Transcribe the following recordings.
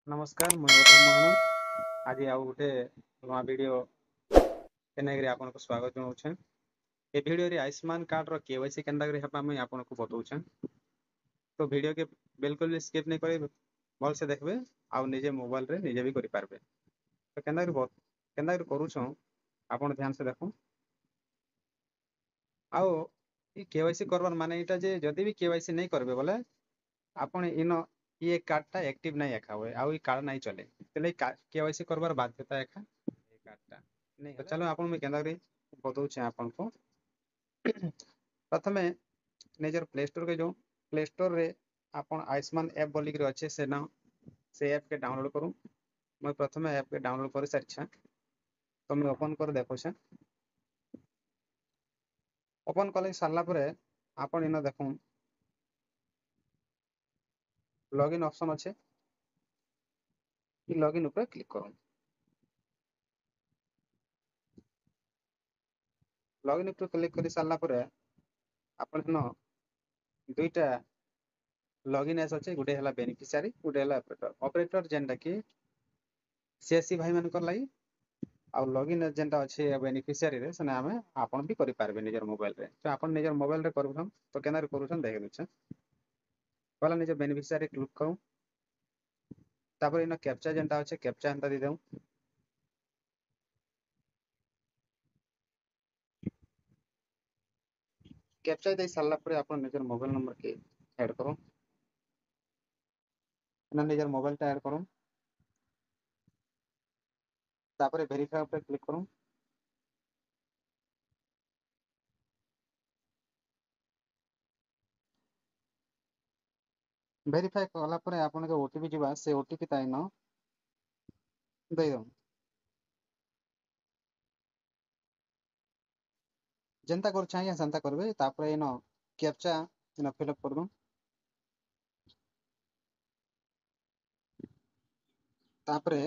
ନମସ୍କାର, ମୁଇଁ ଅରୁଣ ମହାନନ୍ଦ। ଆଜି ଆଉ ଗୋଟେ ନୂଆ ଭିଡ଼ିଓ ନେଇକରି ଆପଣଙ୍କୁ ସ୍ୱାଗତ ଜଣାଉଛେ। ଏ ଭିଡ଼ିଓରେ ଆୟୁଷ୍ମାନ କାର୍ଡର କେୱାଇସି କେନ୍ତା କରି ହେବା ମୁଇଁ ଆପଣଙ୍କୁ ବତଉଛେ। ତ ଭିଡ଼ିଓ କେ ବିଲକୁଲ ବି ସ୍କିପ୍ ନାଇଁ କରି ଭଲସେ ଦେଖିବେ ଆଉ ନିଜେ ମୋବାଇଲରେ ନିଜେ ବି କରିପାରିବେ। ତ କେନ୍ତା କରି କରୁଛନ୍ ଆପଣ ଧ୍ୟାନ ସେ ଦେଖୁନ୍। ଆଉ ଇ କେୱାଇସି କରବାର ମାନେ ଏଇଟା ଯେ ଯଦି ବି କେୱାଇସି ନାଇଁ କରିବେ ବୋଲେ ଆପଣ ଇନ ଇ କାର୍ଡଟା ଆକ୍ଟିଭ ନାଇଁ ଏକା ହୁଏ ଆଉ ଇ କାର୍ଡ ନାଇଁ ଚଲେ। ତେଲେ କେୱାଇସି କରବାର ବାଧ୍ୟତା ଏକା ଏ କାର୍ଡଟା। ତ ଚାଲ ଆପଣ ମୁଇଁ କେନ୍ତା କରି ବତଉଛେ ଆପଣଙ୍କୁ। ପ୍ରଥମେ ନିଜର ପ୍ଲେ ଷ୍ଟୋର କେ ଯାଉ। ପ୍ଲେ ଷ୍ଟୋର ରେ ଆପଣ ଆୟୁଷ୍ମାନ ଆପ୍ ବୋଲିକିରି ଅଛେ, ସେନ ସେ ଆପ୍ କେ ଡାଉନଲୋଡ କରୁନ୍। ମୁଇଁ ପ୍ରଥମେ ଆପ୍ କେ ଡାଉନଲୋଡ କରି ସାରିଛେ, ତ ମୁଇଁ ଓପନ କରି ଦେଖୁଛେ। ଓପନ କଲେ ସାରିଲା ପରେ ଆପଣ ଇନ ଦେଖୁନ୍ ଲଗଇନ ଅପସନ ଅଛେ, ଇ ଲଗଇନ ଉପରେ କ୍ଲିକ କରୁନ୍। ଲଗଇନ ଉପରେ କ୍ଲିକ କରି ସାରିଲା ପରେ ଆପଣ ଇନ ଦୁଇଟା ଲଗଇନ ଏସ୍ ଅଛେ, ଗୋଟେ ହେଲା ବେନିଫିସିଆରୀ, ଗୋଟେ ହେଲା ଅପରେଟର। ଅପରେଟର ଯେନ୍ଟା କି ସିଏସସି ଭାଇ ମାନଙ୍କର ଲାଗି, ଆଉ ଲଗଇନ ଯେନ୍ଟା ଅଛି ବେନିଫିସିଆରୀ ରେ ସେନେ ଆମେ ଆପଣ ବି କରିପାରିବେ ନିଜର ମୋବାଇଲ ରେ। ତ ଆପଣ ନିଜର ମୋବାଇଲ ରେ କରୁଛନ୍ ତ କେନ୍ତା କରୁଛନ୍ ଦେଖି ଦଉଛେ। ପହଲା ନିଜର ବେନିଫିସିଆରୀ କ୍ଲିକ କରୁନ୍, ତାପରେ ଇନ କ୍ୟାପଚା ଯେନ୍ଟା ଅଛେ କ୍ୟାପଚା ହେନ୍ତା ଦେଇଦଉଁ। କ୍ୟାପଚା ଦେଇ ସାରିଲା ପରେ ଆପଣ ନିଜର ମୋବାଇଲ ନମ୍ବର କେ ଆଡ୍ କରୁନ୍। ନା ନିଜର ମୋବାଇଲଟା ଆଡ୍ କରୁନ୍, ତାପରେ ଭେରିଫାଏ ଉପରେ କ୍ଲିକ କରୁନ୍। ଭେରିଫାଏ କଲା ପରେ ଆପଣଙ୍କ ଓଟିପି ଯିବା, ସେ ଓଟିପି ତା ଇନ ଦେଇଦଉନ୍। ଯେନ୍ତା କରୁଛେ ଆଜ୍ଞା ସେନ୍ତା କରିବେ। ତାପରେ ଇନ କ୍ୟାପଚା ଇନ ଫିଲ୍ଅପ୍ କରିଦଉନ୍। ତାପରେ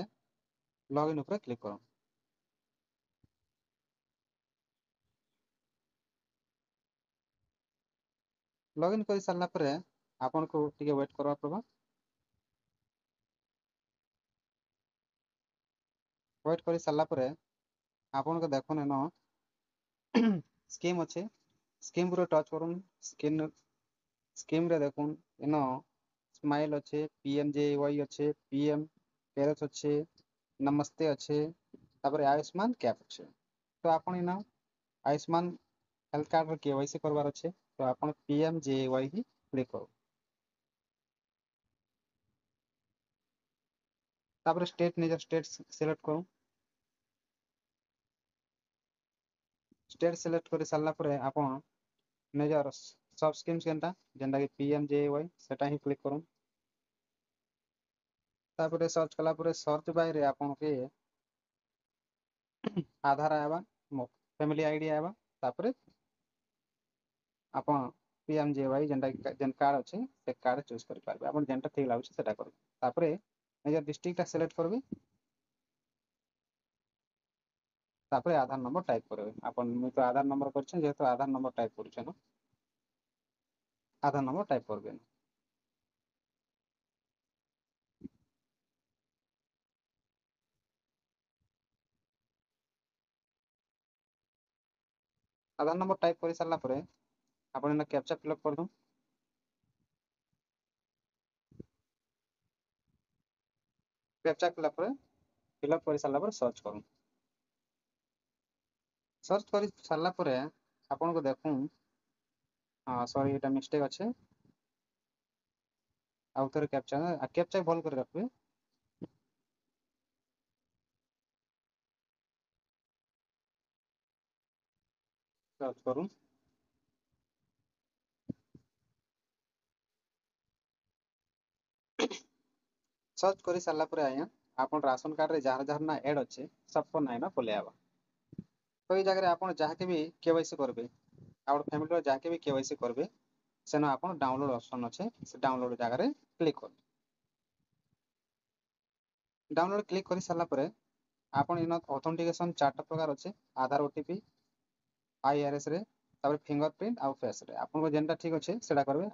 ଲଗଇନ ଉପରେ କ୍ଲିକ କରୁନ୍। ଲଗଇନ କରି ସାରିଲା ପରେ ଆପଣଙ୍କୁ ଟିକେ ୱେଟ୍ କରିବାକୁ ପଡ଼ିବ। ୱେଟ୍ କରି ସାରିଲା ପରେ ଆପଣଙ୍କୁ ଦେଖୁନ୍ ଏନ ସ୍କିମ୍ ଅଛେ, ସ୍କିମ୍ ଉପରେ ଟଚ୍ କରୁନ୍। ସ୍କିମ୍ରେ ଦେଖୁନ୍ ଏନ ସ୍ମାଇଲ୍ ଅଛେ, ପି ଏମ୍ ଜେ ୱାଇ ଅଛେ, ପି ଏମ୍ କେୟାର୍ସ ଅଛେ, ନମସ୍ତେ ଅଛେ, ତାପରେ ଆୟୁଷ୍ମାନ କ୍ୟାପ୍ ଅଛେ। ତ ଆପଣ ଇନ ଆୟୁଷ୍ମାନ ହେଲ୍ଥ କାର୍ଡର କେ ୱାଇ ସି କରବାର ଅଛେ, ତ ଆପଣ ପି ଏମ୍ ଜେ ୱାଇ ହିଁ କ୍ଲିକ୍ କରୁନ୍। ତାପରେ ଷ୍ଟେଟ୍ ନିଜର ଷ୍ଟେଟ୍ ସିଲେକ୍ଟ କରୁନ୍। ଷ୍ଟେଟ୍ ସିଲେକ୍ଟ କରି ସାରିଲା ପରେ ଆପଣ ନିଜର ସବ୍ ସ୍କିମ୍ ଯେନ୍ଟା ଯେନ୍ଟା କି ପି ଏମ୍ ଜେ ୱାଇ ସେଟା ହିଁ କ୍ଲିକ୍ କରୁନ୍। ତାପରେ ସର୍ଚ୍ଚ କଲା ପରେ ସର୍ଚ୍ଚ ବାଇରେ ଆପଣକେ ଆଧାର ଆଇବା, ଫ୍ୟାମିଲି ଆଇଡି ଆଇବା, ତାପରେ ଆପଣ ପି ଏମ୍ ଜେ ୱାଇ ଯେନ୍ଟା କି ଯେନ୍ କାର୍ଡ ଅଛେ ସେ କାର୍ଡ ଚୁଜ୍ କରିପାରିବେ। ଆପଣ ଯେନ୍ଟା ଠିକ୍ ଲାଗୁଛି ସେଟା କରିବେ। ତାପରେ ନିଜର ଡିଷ୍ଟ୍ରିକ୍ଟଟା ସିଲେକ୍ଟ କରିବେ, ତାପରେ ଆଧାର ନମ୍ବର ଟାଇପ୍ କରିବେ। ଆପଣ ମୁଇଁ ତ ଆଧାର ନମ୍ବର କରିଛେ, ଯେହେତୁ ଆଧାର ନମ୍ବର ଟାଇପ୍ କରୁଛେ ନା, ଆଧାର ନମ୍ବର ଟାଇପ୍ କରିବେ। ଆଧାର ନମ୍ବର ଟାଇପ୍ କରି ସାରିଲା ପରେ ଆପଣ ଏଇନା କ୍ୟାପଚା ଫିଲ୍ଅପ୍ କରିଦଉନ୍। କ୍ୟାପଚା କଲା ପରେ ଫିଲ୍ଅପ୍ କରି ସାରିଲା ପରେ ସର୍ଚ୍ଚ କରୁନ୍। ସର୍ଚ୍ଚ କରି ସାରିଲା ପରେ ଆପଣଙ୍କୁ ଦେଖୁନ୍, ହଁ ସରି ଏଇଟା ମିଷ୍ଟେକ୍ ଅଛେ, ଆଉ ଥରେ କ୍ୟାପଚା, କ୍ୟାପଚା ଭଲ କରି ରଖିବେ। ସର୍ଚ୍ଚ କରୁନ୍। ସର୍ଚ୍ଚ କରି ସାରିଲା ପରେ ଆଜ୍ଞା ଆପଣ ରାସନ କାର୍ଡରେ ଯାହାର ଯାହାର ନା ଆଡ୍ ଅଛେ ସବକ ନାଁ ଇନ ପଲେଇ ଆଇବା। ତ ଏଇ ଜାଗାରେ ଆପଣ ଯାହାକେ ବି କେୱାଇସି କରିବେ, ଆପଣ ଫ୍ୟାମିଲିର ଯାହାକେ ବି କେୱାଇସି କରିବେ, ସେନ ଆପଣ ଡାଉନଲୋଡ୍ ଅପସନ୍ ଅଛେ, ସେ ଡାଉନଲୋଡ୍ ଜାଗାରେ କ୍ଲିକ୍ କରିବେ। ଡାଉନଲୋଡ୍ କ୍ଲିକ୍ କରି ସାରିଲା ପରେ ଆପଣ ଇନ ଅଥେଣ୍ଟିକେସନ୍ ଚାରିଟା ପ୍ରକାର ଅଛେ, ଆଧାର ଓଟିପି, ଆଇଆର୍ଏସ୍ ରେ, ତାପରେ ଫିଙ୍ଗର ପ୍ରିଣ୍ଟ ଆଉ ଫେସ୍ ରେ। ଆପଣଙ୍କ ଯେନ୍ଟା ଠିକ୍ ଅଛେ ସେଟା କରିବେ।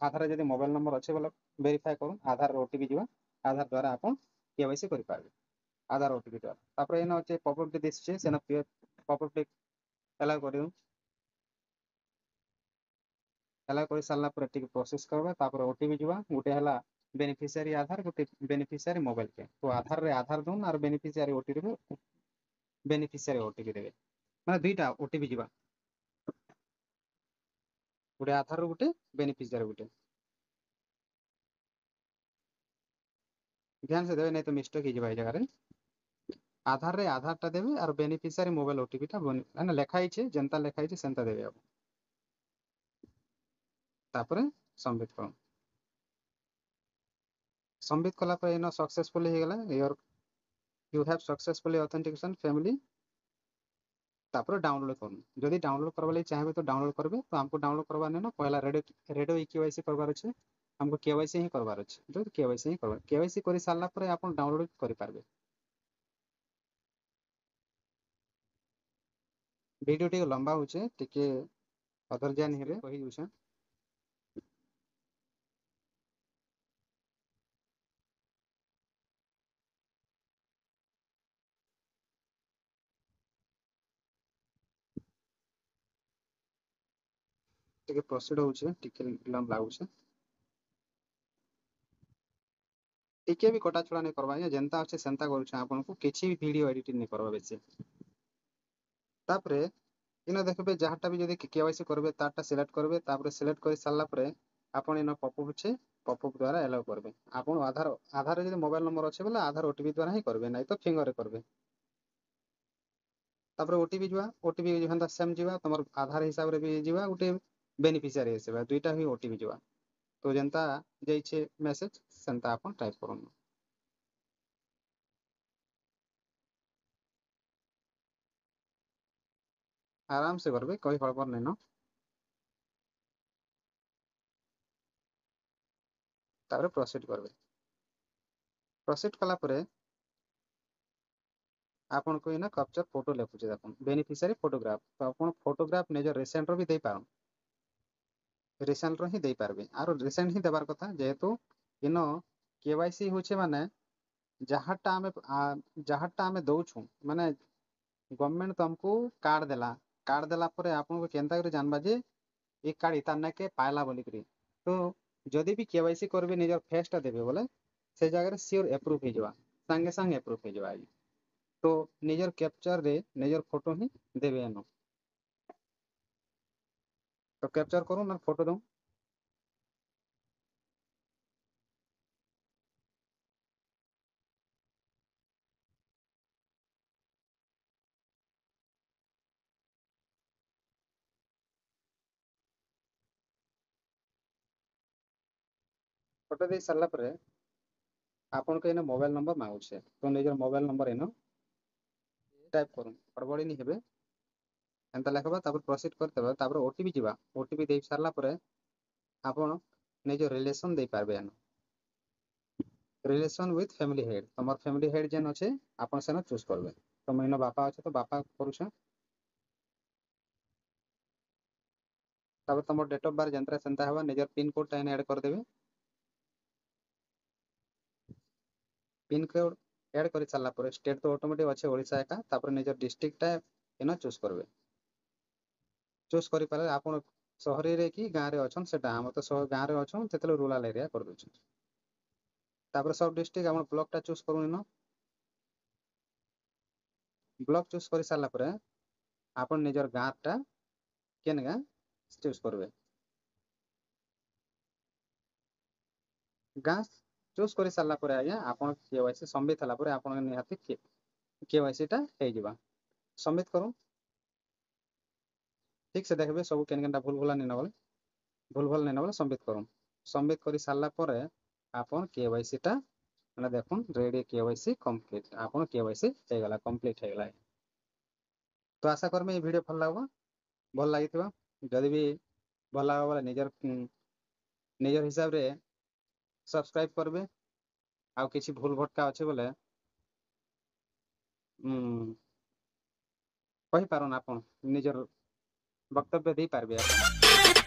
ଆଧାର ଯଦି ମୋବାଇଲ ନମ୍ବର ଅଛେ ବୋଲେ ଭେରିଫାଏ କରୁନ୍, ଆଧାର ଓଟିପି ଯିବା। ଆଧାର ଦ୍ୱାରା ଆପଣ କେୱାଇସି କରିପାରିବେ, ଆଧାର ଓଟିପି ଦ୍ୱାରା। ତାପରେ ଏଇନା ଅଛି ପପଅପ୍ ଦିଶୁଛି, ସେନ ପପଅପ୍ ଆଲାଉ କରିବୁ। ଆଲାଉ କରି ସାରିଲା ପରେ ଟିକେ ପ୍ରୋସେସ କରିବା, ତାପରେ ଓଟିପି ଯିବା। ଗୋଟେ ହେଲା ବେନିଫିସିଆରୀ ଆଧାର, ଗୋଟେ ବେନିଫିସିଆରୀ ମୋବାଇଲ କେ। ତ ଆଧାରରେ ଆଧାର ଦଉନ୍ ଆର ବେନିଫିସିଆରୀ ଓଟିପି ବେନିଫିସିଆରୀ ଓଟିପି ଦେବେ, ମାନେ ଦୁଇଟା ଓଟିପି ଯିବା, ଗୋଟେ ଆଧାର ଗୋଟେ ବେନିଫିସିଆରୀ ଗୋଟେ। ध्यान से देवे, नहीं तो मिस्टेक ହେଇଯିବା। ଏଇ ଜାଗାରେ ଆଧାରରେ ଆଧାରଟା ଦେବେ ଆର ବେନିଫିସିଆରୀ ମୋବାଇଲ ଓଟିପିଟା ମାନେ ଲେଖା ହେଇছে, ଯେନ୍ତା ଲେଖା ହେଇছে ସେନ୍ତା ଦେବେ ଆପଣ। ତାପରେ ସବମିଟ କରନ୍ତୁ। ସବମିଟ କଲା ପରେ ଏଇନ ସକ୍ସେସଫୁଲି ହେଇଗଲା, your you have successfully authentication family. ତାପରେ ଡାଉନଲୋଡ କରୁନ୍। ଯଦି ଡାଉନଲୋଡ କରବା ଲାଗି ଚାହିଁବେ ତ ଡାଉନଲୋଡ କରିବେ। ତ ଆମକୁ ଡାଉନଲୋଡ କରବାର ନାଇଁ ନା, ପହଲା ରେଡିଓ ଇ କେୱାଇସି କରବାର ଅଛି, ଆମକୁ କେୱାଇସି ହିଁ କରବାର ଅଛି। ତ କେୱାଇସି ହିଁ କରବାର, କେୱାଇସି କରି ସାରିଲା ପରେ ଆପଣ ଡାଉନଲୋଡ କରିପାରିବେ। ଭିଡ଼ିଓ ଟିକେ ଲମ୍ବା ହଉଛେ, ଟିକେ ଅଧୈର୍ଯ୍ୟ ନି ହେବେ, କହି ଦଉଛେ। ଟିକେ ପ୍ରୋସିଡ ହଉଛେ, ଟିକେ ବିଳମ୍ବ ଲାଗୁଛେ। ଟିକେ ବି କଟା ଛଡା ନାଇଁ କରବା ଆଜ୍ଞା, ଯେନ୍ତା ଅଛି ସେନ୍ତା କରୁଛେ, ଆପଣଙ୍କୁ କିଛି ବି ଭିଡ଼ିଓ ଏଡିଟିଂ ନାଇଁ କରବା ବେଶୀ। ତାପରେ ଇନ ଦେଖିବେ, ଯାହାଟା ବି ଯଦି କେୱାଇସି କରିବେ ତାରଟା ସିଲେକ୍ଟ କରିବେ। ତାପରେ ସିଲେକ୍ଟ କରି ସାରିଲା ପରେ ଆପଣ ଇନ ପପଅପ୍ ଅଛି, ପପଅପ୍ ଦ୍ୱାରା ଏଲାଉ କରିବେ। ଆପଣ ଆଧାରରେ ଯଦି ମୋବାଇଲ ନମ୍ବର ଅଛି ବୋଲେ ଆଧାର ଓଟିପି ଦ୍ୱାରା ହିଁ କରିବେ, ନାଇଁ ତ ଫିଙ୍ଗରରେ କରିବେ। ତାପରେ ଓଟିପି ଯିବା, ଓଟିପି ହେନ୍ତା ସେମ୍ ଯିବା, ତମର ଆଧାର ହିସାବରେ ବି ଯିବା, ଗୋଟେ ବେନିଫିସିଆରୀ ହିସାବରେ ଦୁଇଟା ହିଁ ଓଟିପି ଯିବା। ତ ଯେନ୍ତା ଯାଇଛେ ମେସେଜ ସେନ୍ତା ଆପଣ ଟାଇପ କରୁନ୍। ଆରାମ ସେ କରିବେ, କହି ହଳବର ନାଇଁନ। ତାପରେ ପ୍ରୋସିଡ କରିବେ। ପ୍ରୋସିଡ କଲା ପରେ ଆପଣଙ୍କୁ ଏଇନା କ୍ୟାପଚର ଫଟୋ ଲେଖୁଛି, ଦେଖୁନ୍ ବେନିଫିସିଆରୀ ଫଟୋଗ୍ରାଫ। ତ ଆପଣ ଫଟୋଗ୍ରାଫ ନିଜ ରିସେଣ୍ଟର ବି ଦେଇପାରନ୍, ରିସେଣ୍ଟର ହିଁ ଦେଇପାରିବେ। ଆର ରିସେଣ୍ଟ ହିଁ ଦେବାର କଥା, ଯେହେତୁ ଇନ କେୱାଇସି ହଉଛେ, ମାନେ ଯାହାଟା ଆମେ ଦଉଛୁ, ମାନେ ଗଭର୍ଣ୍ଣମେଣ୍ଟ ତମକୁ କାର୍ଡ ଦେଲା, କାର୍ଡ ଦେଲା ପରେ ଆପଣଙ୍କୁ କେନ୍ତା କରି ଜାନବା ଯେ ଏ କାର୍ଡ ଇତାର ନାକେ ପାଇଲା ବୋଲିକରି। ତ ଯଦି ବି କେୱାଇସି କରିବେ, ନିଜର ଫେସଟା ଦେବେ ବୋଲେ ସେ ଜାଗାରେ ସିଓର ଏପ୍ରୁଭ ହେଇଯିବା, ସାଙ୍ଗେ ସାଙ୍ଗେ ଏପ୍ରୁଭ ହେଇଯିବା ଆଜ୍ଞା। ତ ନିଜର କ୍ୟାପଚରରେ ନିଜର ଫଟୋ ହିଁ ଦେବେ ଏନ। ତ କ୍ୟାପଚର କରୁନ୍ ନା ଫଟୋ ଦଉନ୍। ଫଟୋ ଦେଇ ସାରିଲା ପରେ ଆପଣଙ୍କୁ ଏଇନା ମୋବାଇଲ ନମ୍ବର ମାଗୁଛେ, ତ ନିଜର ମୋବାଇଲ ନମ୍ବର ଏଇନ ଟାଇପ କରୁନ୍, ହଡ଼ବଡ଼ି ନି ହେବେ, ଏନ୍ତା ଲେଖବା। ତାପରେ ପ୍ରୋସିଡ କରିଦେବା, ତାପରେ ଓଟିପି ଯିବା। ଓଟିପି ଦେଇ ସାରିଲା ପରେ ଆପଣ ନିଜ ରିଲେସନ ଦେଇପାରିବେ N, relation with family head. ତମର ଫ୍ୟାମିଲି ହେଡ୍ ଯେନ୍ ଅଛେ ଆପଣ ସେନ ଚୁଜ୍ କରିବେ। ତ ମୁଇଁ ବାପା ଅଛେ ତ ବାପା କରୁଛେ। ତାପରେ ତମର ଡେଟ୍ ଅଫ ବାର୍ଥ ଯେନ୍ତା ସେନ୍ତା ହେବା, ନିଜର ପିନ୍ କୋଡ୍ ଟା ଏନେ ଆଡ୍ କରିଦେବେ। ପିନ୍ କୋଡ୍ ଆଡ୍ କରି ସାରିଲା ପରେ ଷ୍ଟେଟ୍ ତ ଅଟୋମେଟିକ୍ ଅଛି ଓଡ଼ିଶା ଏକା। ତାପରେ ନିଜର ଡିଷ୍ଟ୍ରିକ୍ଟଟା ଏନ ଚୁଜ୍ କରିବେ। ଚୁଜ୍ କରିପାରିଲେ ଆପଣ ସହରରେ କି ଗାଁରେ ଅଛନ୍, ସେଟା ଆମର ତ ଗାଁରେ ଅଛନ୍, ସେତେବେଳେ ରୁରାଲ ଏରିଆ କରିଦେଉଛୁ। ତାପରେ ସବ୍ ଡିଷ୍ଟ୍ରିକ୍ଟ ଆପଣ ବ୍ଲକଟା ଚୁଜ୍ କରୁନ୍ ଇନ। ବ୍ଲକ ଚୁଜ୍ କରି ସାରିଲା ପରେ ଆପଣ ନିଜର ଗାଁଟା କେନ୍ ଗାଁ ଚୁଜ୍ କରିବେ। ଗାଁ ଚୁଜ୍ କରି ସାରିଲା ପରେ ଆଜ୍ଞା ଆପଣ କେୱାଇସି ସବମିଟ୍ ହେଲା ପରେ ଆପଣ ନିହାତି କେୱାଇସି ଟା ହେଇଯିବା। ସବମିଟ୍ କରୁନ୍, ଠିକ ସେ ଦେଖିବେ ସବୁ କେନ୍ କେନ୍ଟା ଭୁଲ ଭୁଲା ନାଇଁ ବୋଲେ, ଭୁଲ ଭଲ ନାଇଁ ବୋଲେ ସବମିଟ୍ କରୁନ୍। ସବମିଟ୍ କରି ସାରିଲା ପରେ ଆପଣ କେୱାଇସି ଟା ମାନେ ଦେଖୁନ୍ ରେଡି, କେୱାଇସି କମ୍ପ୍ଲିଟ, ଆପଣ କେୱାଇସି ହେଇଗଲା, କମ୍ପ୍ଲିଟ ହେଇଗଲା। ତ ଆଶା କରମି ଏ ଭିଡ଼ିଓ ଭଲ ଲାଗବା, ଭଲ ଲାଗିଥିବା। ଯଦି ବି ଭଲ ଲାଗବା ବୋଲେ ନିଜର ହିସାବରେ ସବସ୍କ୍ରାଇବ କରିବେ। ଆଉ କିଛି ଭୁଲ ଭଟକା ଅଛି ବୋଲେ କହିପାରନ୍, ଆପଣ ନିଜର ବକ୍ତବ୍ୟ ଦେଇପାରିବେ ଆପଣ।